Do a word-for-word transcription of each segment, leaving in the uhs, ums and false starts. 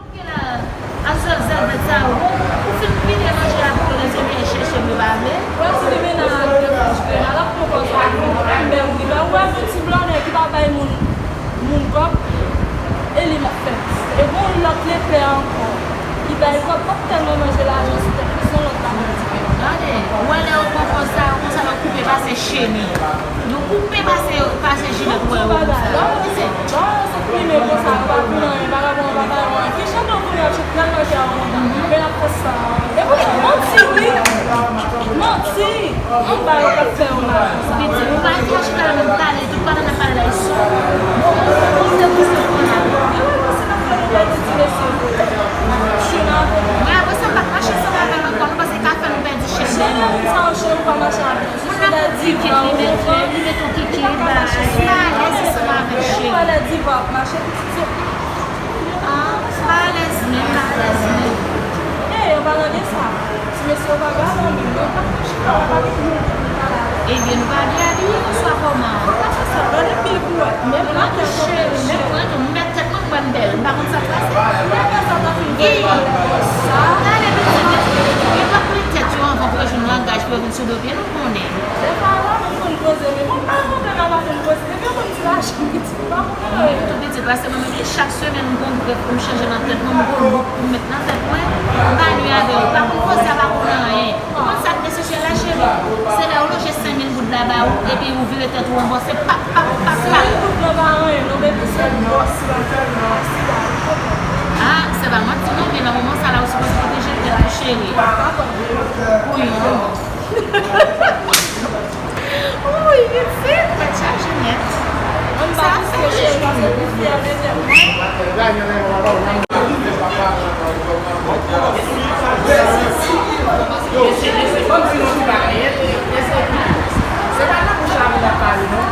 Ok la, a zèl zèl vèt sa yo, ou fin pile manje a pou yo, lèzanmi, al chèche m, yo pa vle. Wè, si li mennen a de fouch krema, l ap pran pòz la, m bèl wi. Lè w wè yon ti blòdè ki pa bay moun, moun kòb, e li l ap fè. E gon lòt lepè ankò, ki bay kòb, p ap tèlman manje lajan sou tèt li, se yon lòt bagay diferan. Gade, ou wè lè yo pran pòz sa yo, konsa yo koupe pase cheni. Yo koupe pase, pase jilèt, ou wè yo konsa. Lè w se plimen konsa, yo pa vin anyen, vagabon yo pa ba yo anyen. Ki jan de moun y ap chèche nan manje a yon moun? Men y ap fè sa. E pou manti, wi. Manti. Anba yo k ap fè yo mal konsa. Pitit, ou pa gen chita la menm pale, tout pale n ap pale la, e sou. Ou se pou se pran la. Yo wè konsa n ap fè nou pèdi ti mesye. China. Mwen apre sa, m pa t mache ansanm avè l ankò, non, paske l ka fè nou pèdi chèn. Chèn nan sa yo, chèn ou pa mache avè l. Moun nan pran kikit, li met, li met yon kikit, bagay, li pa alèz ansanm avèk cheri. Li pa alèz, li pa ap mache, pitit se. Ah, li pa alèz menm, li pa alèz menm. Ey, yo pa nan de sa. Ti mesye yo pa galan menm, yo pa chita, yo pa gen moun pou pale avè l. Ebyen, nou pa byen abiye oswa kòman? Ou pa fè sa, gade pil kouwèt. Men mwen tou cheri, men mwen tou, m mèt tèt mwen, m wè m bèl. M pa konn sa k pase. Gade pitit, yo pa pli tèt yo anvan pou yo jwenn langaj pou yo vin sou do pye nou, konnen. Dèfwa la, mwen konn poze, men mwen pa konprann, mwen pa konn poze. Depi yo konn ti lajan, pitit, mwen pa konprann anyen. Tou pitit, paske mwen menm, chak semèn, m gon grèf pou m chanje nan tèt mwen, m gon look pou m met nan tèt mwen, m pa lye avè yo. Pa konn poze, pa konn anyen. Ou konn sa k nesesè la, cheri? Se lè yo lonje senk mil goud la ba ou, epi ou vire tèt ou ranvòse, pap, pap, pap, pap. Senk mil goud lan pa anyen, non, baby, se bòs la, se bòs la. Ah, se pa manti, non, men nan moman sa la, ou sipoze pwoteje tèt ou, cheri. Kouyon. Wi, pitit, tèt chaje nèt. Sa fè cheri. Se pa nan bouch la moun ap pale, non.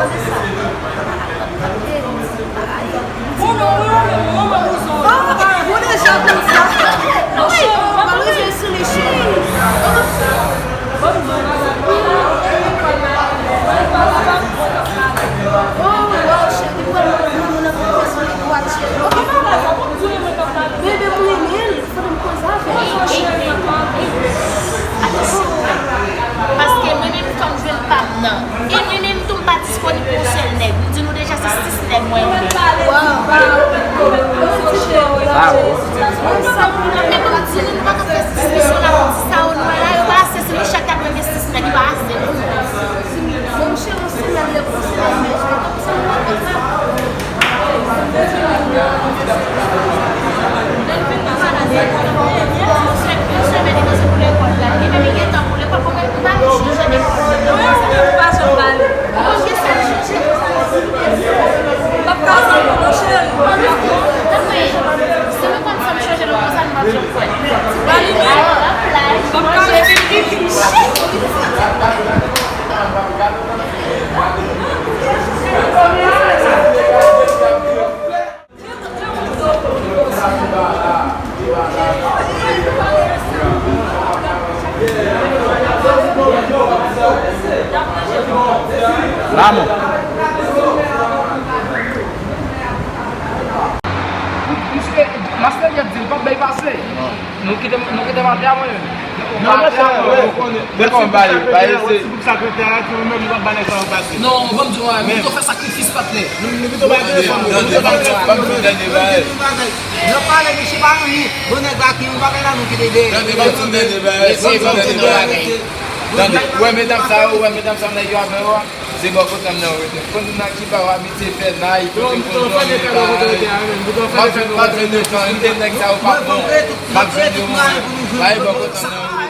Ou deja konn sa. Wi, mwen bezwen sou li, cheri. Oh, wow, cheri, mwen mwen mwen mwen mwen sou li dwat, cheri. Ok, bebe, mwen renmen l. Fò m koze avè l. Atansyon. Paske mwen menm, kòm jwenn pa m nan, e mwen menm tou, m pa disponib pou yon sèl nèg. M di nou deja, se sis nèg mwen renmen. Wow. Bravo. Men bon, m di nou, nou pa ka fè diskisyon la pou di sa ou nou wè la, yo pa ase. Si nou chak ta renmen sis nèg, li pa ase. Bon, m cheri, yon semèn, lè pou semèn, men, Pastè Jèf di l p ap bay pase. Nou kite, nou kite maten a mwen menm. Non, maten a mwen. Men kòm ba yo, ba yo se. Non, ban m di w, mwen, nou fè sakrifis patnè. Nou, nou pito bay telefòn, nou pito bay telefòn. Ban m di w dènye bagay. Nan pale, mesye, pa anyen. Bon, nèg la ki yon bagay la, nou kite dèyè. Tande, ban m di w dènye bagay. Mesye, ban m di w dènye bagay. Tande, ou wè medam sa yo, ou wè medam sa yo, nèg yo avè yo a? Se bò kote m nan yo rete. Konn nan ki ba w abitye fè nay, kote m konn dòmi, bay. M ap jwenn, m ap jwenn yo, tande nèg sa yo pa bon. M ap jwenn yo, mwen. Bay bò kote m nan yo.